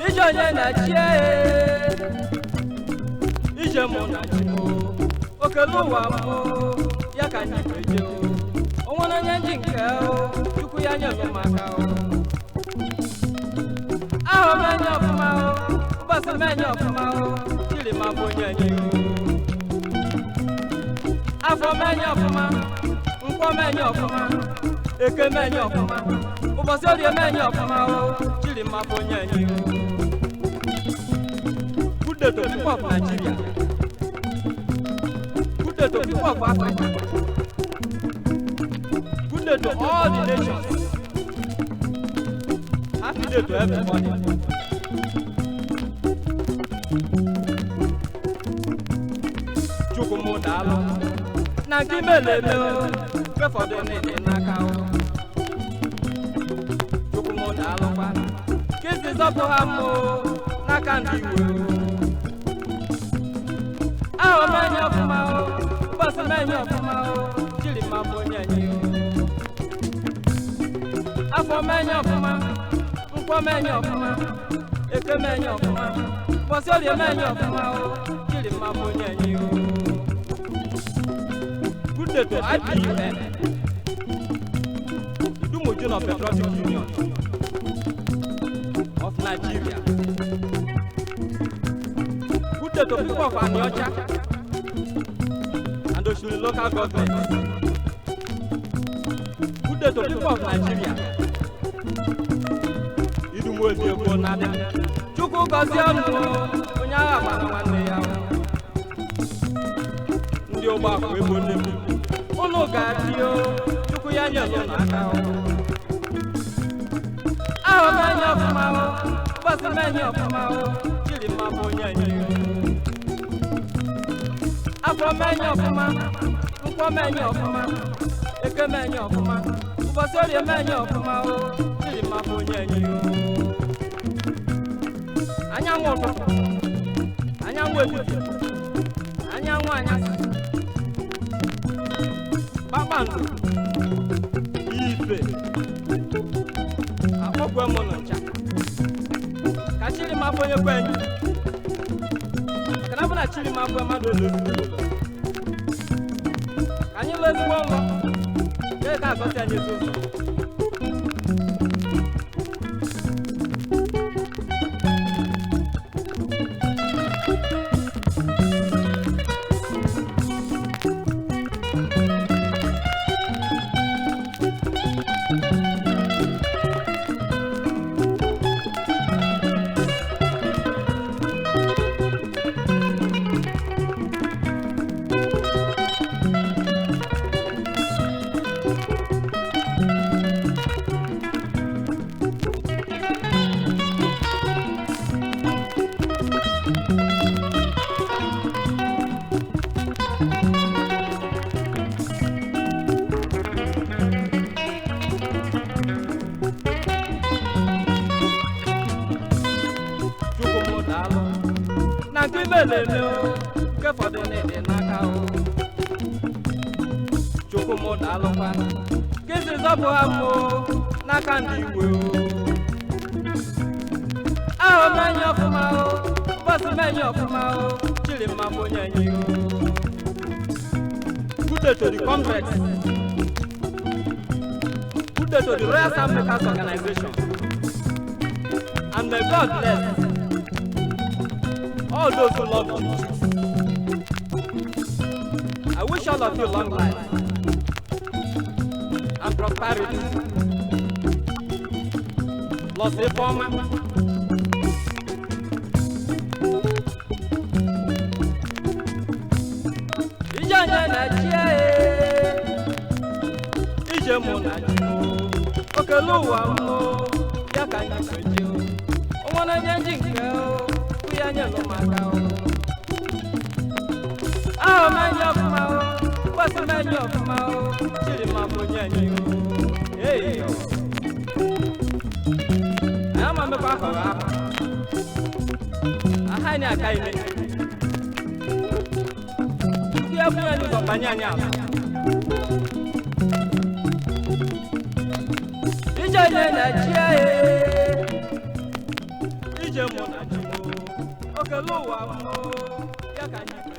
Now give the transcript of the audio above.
Ije na chie ije mụ na chi mụ okele ụwa mụ ya ka anyị kweje o onwe onye nji nke o Chukwu ya nyelụ maka o ahụ m enye ọfụma o ụbọchị m enye ọfụma o chiri ma bụ onye enyi o afọ m enye ọfụma nkwọ m enye ọfụma eke m enye ọfụma ụbọchị orie m enye ọfụma o chiri ma bụ onye enyi o. Good day to people of Nigeria. Good day to people of Africa. Good day to all the nations. Happy day to everybody. Chukwu m daalụ na nke imele eme o mfọdụ niile n'aka o. Chukwu m daalụkwa ka isi zọpụ ha m o n'aka ndị iwe o. Ahụ m enye ọfụma o ụbọchị m enye ọfụma o chiri ma bụ onye enyi o. Afọ m enye ọfụma nkwọ m enye ọfụma eke m enye ọfụma ụbọchị orie m enye ọfụma o chiri ma bụ onye enyi o. Good day to IPUN, Idumujun of Patriotic Union of Nigeria. Good day to people of Aniocha and Oshiri local government. Good day to people of Nigeria. Idumu ebi nada. Chukwu gọzie unu onye agha gbara nwanne ya. Ndị ọgbakọ egbo nne m. Unu ga-adị o Chukwu ya nyelụ n'aka o. Ahụ m enye ọfụma o ụbọchị m enye ọfụma o chiri ma bụ onye enyi o. Afọ m enye ọfụma nkwọ m enye ọfụma eke m enye ọfụma ụbọchị orie m enye ọfụma o chiri ma bụ onye enyi o. Anyanwụ ụtụtụ, anyanwụ etiti, anyanwụ anyasị, kpakpando, ife, akpọkwe m nụ ncha ka chiri ma bụ onye kwe enyi kana bụ na chiri ma bụ mmadụ olu ezigbo ụlọ ka anyị lụọ ezigbo nlọ jee ka agọzi anyị ezi ụzọ. Chukwu m daalụ na nke imele eme o nke fọdụ niile n'aka o. Chukwu m daalụkwa ka isi zọpụ ha m o n'aka ndị iwe o. Ahụ m enye ọfụma o ụbọchị m enye ọfụma o chiri mma bụ onye enyi o. Good day to the Congress. Good day to the Royal Sound Makers Organization. And may God bless all those who love you. I wish all of you long life and prosperity. Plus a former. Ije Okele ụwa m ya ka anyị kweji o. Onwere onye ji nke o, kwụ ya nyelụ m aka o. Ahụ m enyi ọfụma o, mgbasị m enyi ọfụma o, Chidimma bụ onye enyi o. Eyi o. Anyị ama mmekwa ahọrọ ahụ. Aha anyị aka ime. Ndị ebunye anyị ụzọ kpanye anyị azụ. Ije nye na chi ee. Ije mụ na chi m o. Okele ụwa m o, ya ka anyị.